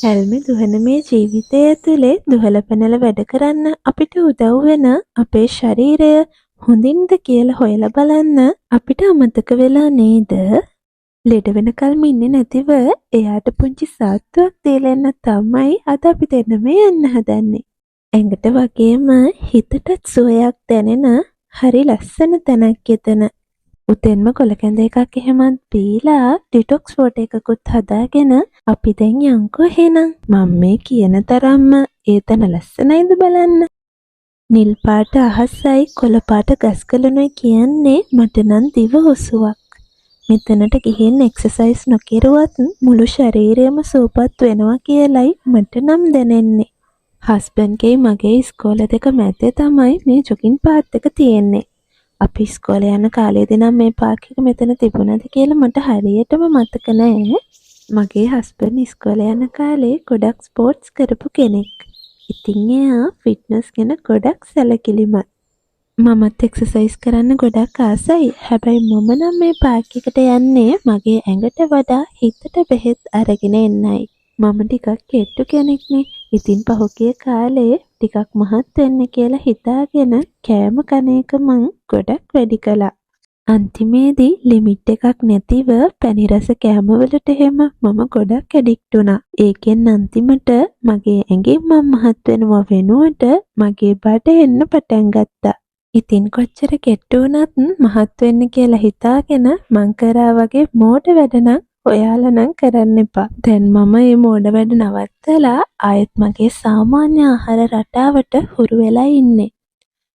ඇල්මේ දුවන මේ ජීවිතය ඇතුලේ දුහල පැනල වැඩ කරන්න අපිට උදව් වෙන අපේ ශරීරය හොඳින්ද කියලා හොයලා බලන්න අපිට අමතක වෙලා නේද? ලෙඩ වෙනකල්ම ඉන්නේ නැතිව එයාට පුංචි සාත්තුවක් දීලා එන්න තමයි අද අපි දෙන්නම යන්න හදන්නේ. ඇඟට වගේම හිතටත් සුවයක් දැනෙන හරි ලස්සන තැනක් එතන. උදෙන්ම කොළ කැඳ එකක් එහෙමත් බීලා ඩිටොක්ස් වෝටර් එකකුත් හදාගෙන අපි දැන් යන්කෝ එහෙනම්. මං මේ කියන තරම්ම ඒ තැන ලස්සනයිද බලන්න. නිල් පාට අහසයි කොළ පාට ගස් කොළනුයි කියන්නේ මට නම් දිව ඔසුවක්. මෙතනට ගිහින් එක්සර්සයිස් නොකෙරුවත් මුළු ශරීරයම සුවපත් වෙනවා කියලයි මට නම් දැනෙන්නේ. හස්බන්ඩ්ගෙයි මගෙයි ඉස්කෝල දෙක මැද්දේ තමයි මේ ජොගින් පාත් එක තියෙන්නේ. අපි ඉස්කෝලේ යන කාලේදී නම් මේ පාක් එක මෙතන තිබුණද කියලා මට හරියටම මතක නෑ. මගේ හස්බන්ඩ් ඉස්කෝලේ යන කාලේ ගොඩක් ස්පෝර්ට්ස් කරපු කෙනෙක්. ඉතින් එයා ෆිට්නස් ගැන ගොඩක් සැලකිලිමත්. මමත් එක්සර්සයිස් කරන්න ගොඩක් ආසයි. හැබැයි මම නම් මේ පාක් එකට යන්නේ මගේ ඇඟට වඩා හිතට බෙහෙත් අරගෙන එන්නයි. මම ටිකක් කෙට්ටු කෙනෙක්නේ. ඉතින් පහුගිය කාලේ ටිකක් මහත් වෙන්න කියලා හිතාගෙන කෑම කන එක මං ගොඩක් වැඩි කළා. අන්තිමේදී ලිමිට් එකක් නැතිව පැණි රස කෑම වලට එහෙම මම ගොඩක් ඇඩික්ට් වුණා. ඒකෙන් අන්තිමට මගේ ඇඟෙන් මං මහත් වෙනවා වෙනුවට මගේ බඩ එන්න පටන් ගත්තා. ඉතින් කොච්චර කෙට්ටු වුණත් මහත් වෙන්න කියලා හිතාගෙන මං කරා වගේ මෝඩ වැඩ නම් ඔයාලා නම් කරන්න එපා. දැන් මම මේ මෝඩ වැඩ නවත්තලා ආයෙත් මගේ සාමාන්‍ය ආහාර රටාවට හුරු වෙලා ඉන්නේ.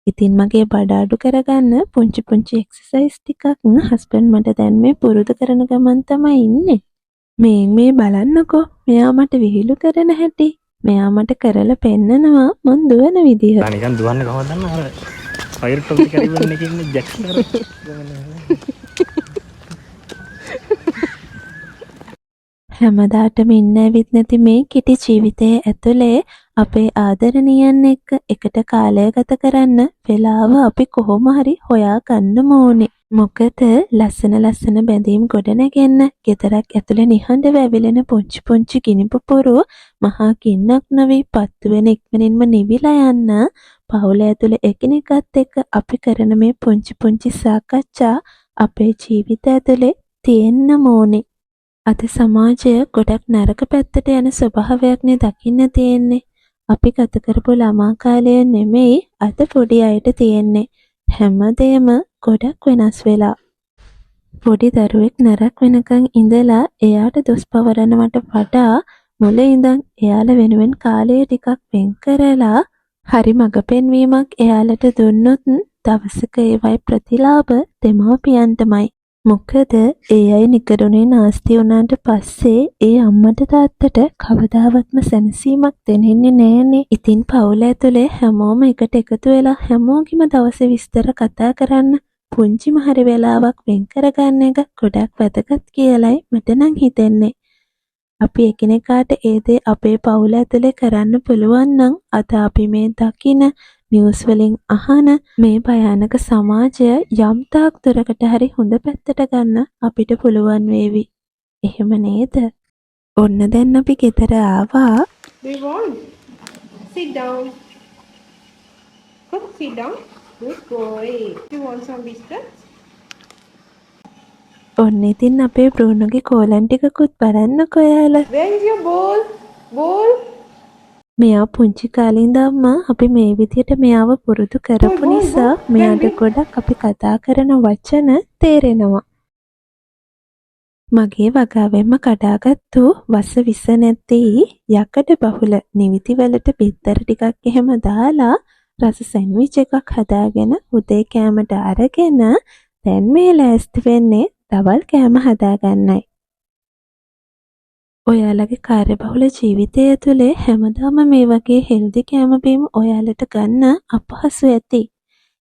ඉතින් මගේ බඩ අඩු කරගන්න පුංචි පුංචි එක්සර්සයිස් ටිකක් හස්බන්ඩ් මට දැන් මේ පුරුදු කරන ගමන් තමයි ඉන්නේ. මේ මේ බලන්නකෝ මෙයා මට විහිළු කරන හැටි. මෙයා මට කරලා පෙන්නනවා මං දුවන විදිහ. නිකන් දුවන්නේ කොහොමද දන්නවද? අර පයිරට් ඔෆ් the Caribbean එකේ ඉන්න ජැක් ස්පැරෝ. හැමදාටම ඉන්න ඇවිත් නැති මේ කෙටි ජීවිතය ඇතුලේ අපේ ආදරණීයන් එක්ක එකට කාලය ගත කරන්න වෙලාව අපි කොහොම හරි හොයා ගන්නම ඕනේ. මොකද ලස්සන ලස්සන බැඳීම් ගොඩනැගෙන්න, ගෙදරක් ඇතුලේ නිහඬව ඇවිලෙන පුංචි පුංචි ගිනි පුපුරු මහා ගින්නක් නොවී පත්තු වෙන ඉක්මනින්ම නිවිලා යන්න පවුල ඇතුලේ එකිනෙකත් එක්ක අපි කරන මේ පුංචි පුංචි සාකච්ඡා අපේ ජීවිත ඇතුලේ තියෙන්නම ඕනේ. අද සමාජය ගොඩක් නරක පැත්තට යන ස්වභාවයක්නේ දකින්න තියෙන්නේ. අපි ගත කරපු ළමා කාලය නෙමෙයි අද පොඩි අයට තියෙන්නේ. හැමදේම ගොඩක් වෙනස් වෙලා. පොඩි දරුවෙක් නරක් වෙනකන් ඉඳලා එයාට දොස් පවරනවට වඩා මුල ඉඳන් එයාලා වෙනුවෙන් කාලය ටිකක් වෙන් කරලා හරි මඟ පෙන්වීමක් එයාලට දුන්නොත් දවසක ඒවයේ ප්‍රතිලාභ දෙමාපියන්ටමයි. මොකද ඒ අය නිකරුණේ නාස්ති වුණාට පස්සේ ඒ අම්මට තාත්තට කවදාවත්ම සැනසීමක් දැනෙන්නේ නෑනේ. ඉතින් පවුල ඇතුලේ හැමෝම එකට එකතු වෙලා හැමෝගෙම දවසේ විස්තර කතා කරන්න පුංචිම හරි වෙලාවක් වෙන් කරගන්න එක ගොඩක් වැදගත් කියලයි මට නම් හිතෙන්නේ. අපි එකිනෙකාට ඒ දේ අපේ පවුල ඇතුලේ කරන්න පුළුවන් නම් අද අපි මේ දකින, නිවුස් වලින් අහන මේ භයානක සමාජය යම් තාක් දුරකට හරි හොඳ පැත්තට ගන්න අපිට පුළුවන් වේවි. එහෙම නේද? ඔන්න දැන් අපි ගෙදර ආවා. Do you want? Sit down. Come, sit down. Good boy. Do you want some biscuits? ඔන්න ඉතින් අපේ බ්‍රූනෝගේ කෝලම් ටිකකුත් බලන්නකෝ ඔයාලා. Where is your bowl? Bowl? මෙයා පුංචි කාලේ ඉඳන්ම අපි මේ විදියට මෙයාව පුරුදු කරපු නිසා මෙයාට ගොඩක් අපි කතා කරන වචන තේරෙනවා. මගේ වගාවෙන්ම කඩාගත්තු වස විස නැති යකඩ බහුල නිවිති වලට බිත්තර ටිකක් එහෙම දාලා රස සැන්විච් එකක් හදාගෙන උදේ කෑමට අරගෙන දැන් මේ ලෑස්ති වෙන්නේ දවල් කෑම හදාගන්නයි. ඔයාලගේ කාර්යබහුල ජීවිතය ඇතුලේ හැමදාම මේ වගේ හෙල්දි කෑම බීම ඔයාලට ගන්න අපහසු ඇති.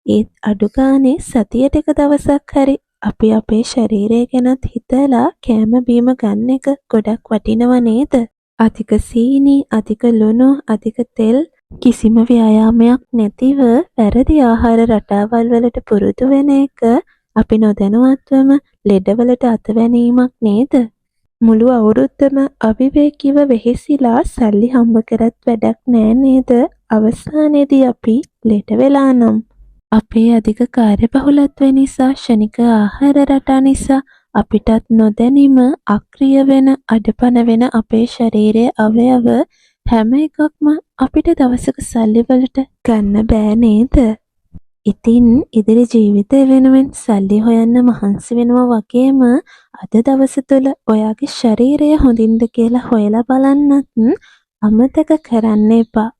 ඒත් අඩු ගානේ සතියට එක දවසක් හරි අපි අපේ ශරීරය ගැනත් හිතලා කෑම බීම ගන්න එක ගොඩක් වටිනව නේද? අධික සීනි, අධික ලුණු, අධික තෙල්, කිසිම ව්‍යායාමයක් නැතිව වැරදි ආහාර රටාවල් වලට පුරුදු වෙන එක අපි නොදැනුවත්වම ලෙඩවලට අතවැනීමක් නේද? මුළු අවුරුද්දම අවිවේකීව වෙහෙසිලා සල්ලි හම්බ කරත් වැඩක් නෑ නේද, අවසානයේදී අපි ලෙඩ වෙලා නම්? අපේ අධික කාර්යබහුලත්වය නිසා, ක්ෂණික ආහාර රටා නිසා අපිටත් නොදැනීම අක්‍රිය වෙන, අඩපණ වෙන අපේ ශරීරයේ අවයව හැම එකක්ම අපිට දවසක සල්ලි වලට ගන්න බෑ නේද? ඉතින් ඉදිරි ජීවිතය වෙනුවෙන් සල්ලි හොයන්න මහන්සි වෙනවා වගේම අද දවස තුළ ඔයාගේ ශරීරය හොඳින්ද කියලා හොයලා බලන්නත් අමතක කරන්න එපා.